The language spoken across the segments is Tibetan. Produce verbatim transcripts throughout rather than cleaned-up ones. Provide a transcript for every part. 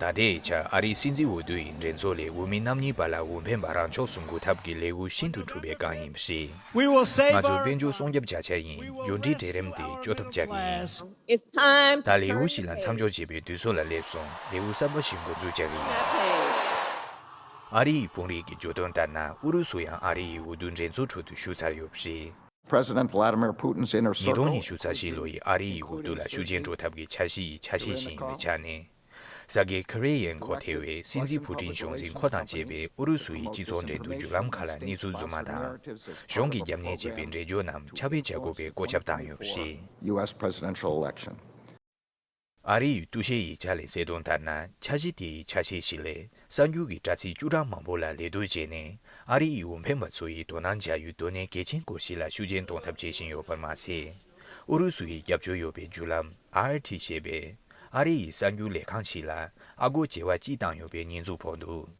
ད་ལྟའི་ཆར་ཨ་རིའི་སྲིད་འཛིན་འོས་བསྡུ་ཡི་འགྲན་ཚོགས་ལས་འོས་མི་རྣམ་གཉིས་བར་ལ་འོས་འཕེན་པ་རང་ཕྱོགས་སུ་འགུག་ཐབས་ཀྱི་ལས་འགུལ་ཤིན་ཏུ་འཁྲུག་པའི་སྒང་ཡིན་པ་རེད། We will save ང་ཚོས our དཔལ་འབྱོར་སྲུང་སྐྱོབ་བྱ་འཆར་ཡིན། འགྱུར་འགྲོས་གྲལ་རིམ་དེ་གཅོད་ཐབས་བྱ་གི་ཡིན། It's time to ད་ལེའུ་turn ཞིག་ལ་མཚམས་འཇོག་བྱེད་པའི་དུས་ཚོད་ལ་སླེབས་སོང་། ལེའུ་གསར་པ་ཞིག་འགོ་འཛུགས་བྱ་གི་ཡིན། ཨ་རི་ཡི་དཔོན་རིགས་ཀྱི་བརྗོད་དོན་ལྟར་ན་ཨུ་རུ་སུ་ཡང་ཨ་རི་ཡི་འོས་བསྡུ་འགྲན་ཚོགས་ཁྲོད་དུ་ཞུགས་ཚར་ཡོད་པ་རེད། President Vladimir Putin's inner ཉིས་སྟོང་ཉི་ཤུ་རྩ་བཞི་ལོ་ཡི་ཨ་རི་ཡི་འོས་བསྡུ་ལ་ཤུགས་རྐྱེན་སྤྲོད་ཐབས་ཀྱི་འཆར་གཞི་ཡི་ཆ་ཤས་ཤིག་ཡིན་པའི་ཆ་ནས། སར་གྷེ་ཁི་རི་ཡེན་ཁོ་ཐེ་བས་སྲིད་འཛིན་ཕུ་ཀྲིན་གཞུང་འཛིན་ཁོ་དང་བཅས་པའི་ཨུ་རུ་སུ་ཡི་སྤྱི་ཚོགས་འགྲན་བསྡུར་བརྒྱུད་ལམ་ཁག་ལ་གནས་ཚུལ་རྫུན་མ་དང་། གཞུང་གིས་རྒྱབ་གཉེར་བྱས་པའི་འགྲེལ་བརྗོད་རྣམས་ཁྱབ་སྤེལ་བྱ་དགོས་པའི་བཀོད་ཁྱབ་བཏང་ཡོད་པ་རེད། U S presidential election. ཨ་རི་ཡི་འདུ་ཤེས་ཡིག་ཆ་ལས་གསལ་དོན་ལྟར་ན། འཆར་གཞི་དེའི་ཆ་ཤས་ཤིག་ལས་གསར་འགྱུར་གྱི་དྲ་ཚིགས་བཅུ་ཕྲག་མང་པོ་ལ་ལད་ཟློས་བྱས་ནས། ཨ་རི་ཡི་འོས་འཕེན་པ་ཚོ་ཡིས་དོ་སྣང་བྱ་ཡུལ་དོན་གནད་གལ་ཆེན་སྐོར་ཞིག་ལ་ཤུགས་རྐྱེན་གཏོང་ཐབས་བྱེད་བཞིན་ཡོད་པར་མ་ཟད། ཨུ་རུ་སུ་ཡི་རྒྱབ་སྐྱོར་ཡོད་པའི་བརྒྱུད་ལམ་ཨར་ཊི་ཞེས་པའི་ཨ་རི་ཡི་གསར་འགྱུར་ལས་ཁང་ཞིག་ལ་ཨ་སྒོར་བྱེ་བ་གཅིག་བཏང་ཡོད་པའི་ཉེས་འཛུགས་ཕོག་འདུག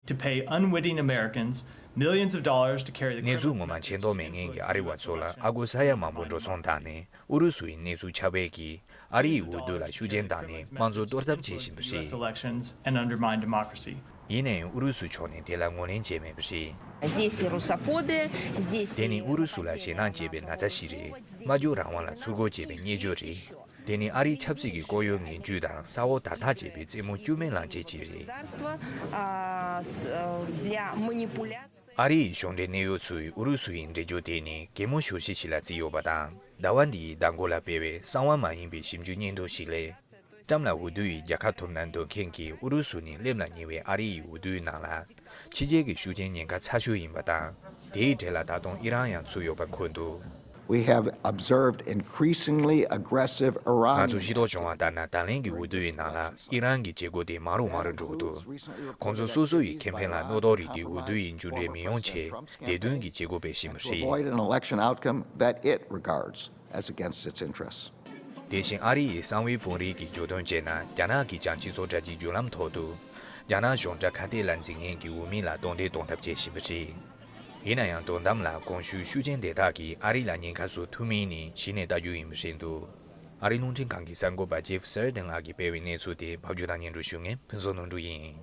to pay unwitting Americans millions of dollars to carry the གནས་ཚུལ་ངོ་མ་མཁྱེན་རྟོགས་མེད་མཁན་གྱི་ཨ་རི་བ་ཚོ་ལ་ཨ་སྒོར་ས་ཡ་མང་པོ་འགྲོ་སོང་བཏང་ནས། ཨུ་རུ་སུ་ཡི་གནས་ཚུལ་ཁྱབ་སྤེལ་གྱིས་ཨ་རི་ཡི་འོས་བསྡུ་ལ་ཤུགས་རྐྱེན་བཏང་ནས་དམངས་གཙོ་གཏོར་ཐབས་བྱེད་བཞིན་པ་རེད། Elections and undermine democracy. ཡིན་ནའང་ཨུ་རུ་སུ་ཕྱོགས་ནས་དེ་ལ་ངོས་ལེན་བྱས་མེད་པ་རེད། Здесь и русофобия, здесь и དེ་ནི་ཨུ་རུ་སུ་ལ་ཞེད་སྣང་སྐྱེས་པའི་ན་ཚ་ཞིག་རེད། སྨྲ་བརྗོད་རང་དབང་ལ་ཚུར་རྒོལ་བྱེད་པའི་བརྙས་བཅོས་རེད། དེ་ནི་ཨ་རིའི་ཆབ་སྲིད་ཀྱི་ལྐོག་གཡོ་ངན་ཇུས་དང་ས་འོག་དར་ཐག་ཆད་པའི་རྩེད་མོ་བཅོས་མའི་ལངས་སྤྱད་ཅིག་རེད། Государство, а, с- э, для манипуляции. ཨ་རི་ཡི་གཞུང་འབྲེལ་གནས་ཡུལ་ཚོས་ཨུ་རུ་སུ་ཡི་འགྲེལ་བརྗོད་དེ་ནི་གད་མོ་ཤོར་གཞི་ཞིག་ལ་བརྩིས་ཡོད་པ་དང་། ཟླ་བ་འདིའི་ཟླ་མགོ་ལ་སྤེལ་བའི་གསང་བ་མ་ཡིན་པའི་ཞིབ་འཇུག་སྙན་ཐོ་ཞིག་ལས། ཊམ་ལ་འོས་བསྡུ་ཡི་རྒྱལ་ཁ་ཐོབ་ན་འདོད་མཁན་གྱི་ཨུ་རུ་སུ་ནི་སླེབས་ལ་ཉེ་བའི་ཨ་རི་ཡི་འོས་བསྡུའི་ནང་ལ། ཕྱི་རྒྱལ་གྱི་ཤུགས་རྐྱེན་ཉེན་ཁ་ཚ་ཤོས་ཡིན་པ་དང་། དེའི་གྲས་ལ་ད་དུང་ཨི་རན་ཡང་ཚུད་ཡོད་པ་འཁོད་འདུག We have observed increasingly aggressive Iran ང་ཚོས་ཤེས་རྟོགས་བྱུང་བ་ལྟར་ན། ད་ལན་གྱི་འོས་བསྡུ་ཡི་ནང་ལ་ཨི་རན་གྱི་བྱེད་སྒོ་དེ་མང་རུ་མང་རུ་འགྲོ་གི་འདུག་ཁོང་ཚོ་སོ་སོ་ཡི་ཁེ་ཕན་ལ་རྣོ་རྟུག་རིགས་ཀྱི་འོས་བསྡུ་ཡི་མཇུག་འབྲས་མི་ཡོང་ཆེད་ལས་དོན་གྱི་བྱེད་སྒོ་སྤེལ་བཞིན་པ་རེད། Avoid an election outcome that it regards as against its interests. དེ་བཞིན་ཨ་རི་ཡི་གསང་བའི་དཔོན་རིགས་ཀྱིས་བརྗོད་དོན་བྱས་ན། རྒྱ་ནག་གིས་ཀྱང་སྤྱི་ཚོགས་དྲ་རྒྱའི་བརྒྱུད་ལམ་ཐོག་ཏུ། རྒྱ་ནག་གཞུང་དགྲ་ཁ་གཏད་ལ་འཛིན་མཁན་གྱི་འོས་མི་ལ་གདོང་འདེད་གཏོང་ཐབས་བྱེད་བཞིན་པ་རེད། ཡིན་ན་ཡང་དོན་དམ་ལ་གོང་ཞུས་ཤུགས་རྐྱེན་དེ་དག་གིས་ཨ་རི་ལ་ཉེན་ཁ་བཟོ་ཐུབ་མིན་ནི་གཞི་ནས་ལྟ་རྒྱུ་ཡིན་པ་རེད་འདུག་ཨ་རིའི་རླུང་འཕྲིན་ཁང་གི་གསར་འགོད་པ་ཇེབ་སེར་ཏན་ལགས་ཀྱིས་སྤེལ་བའི་གནས་ཚུལ་དེ་ཕབ་སྒྱུར་དང་སྙན་སྒྲོན་ཞུ་མཁན་ཕུན་ཚོགས་ནོར་འབྲུག་ཡིན།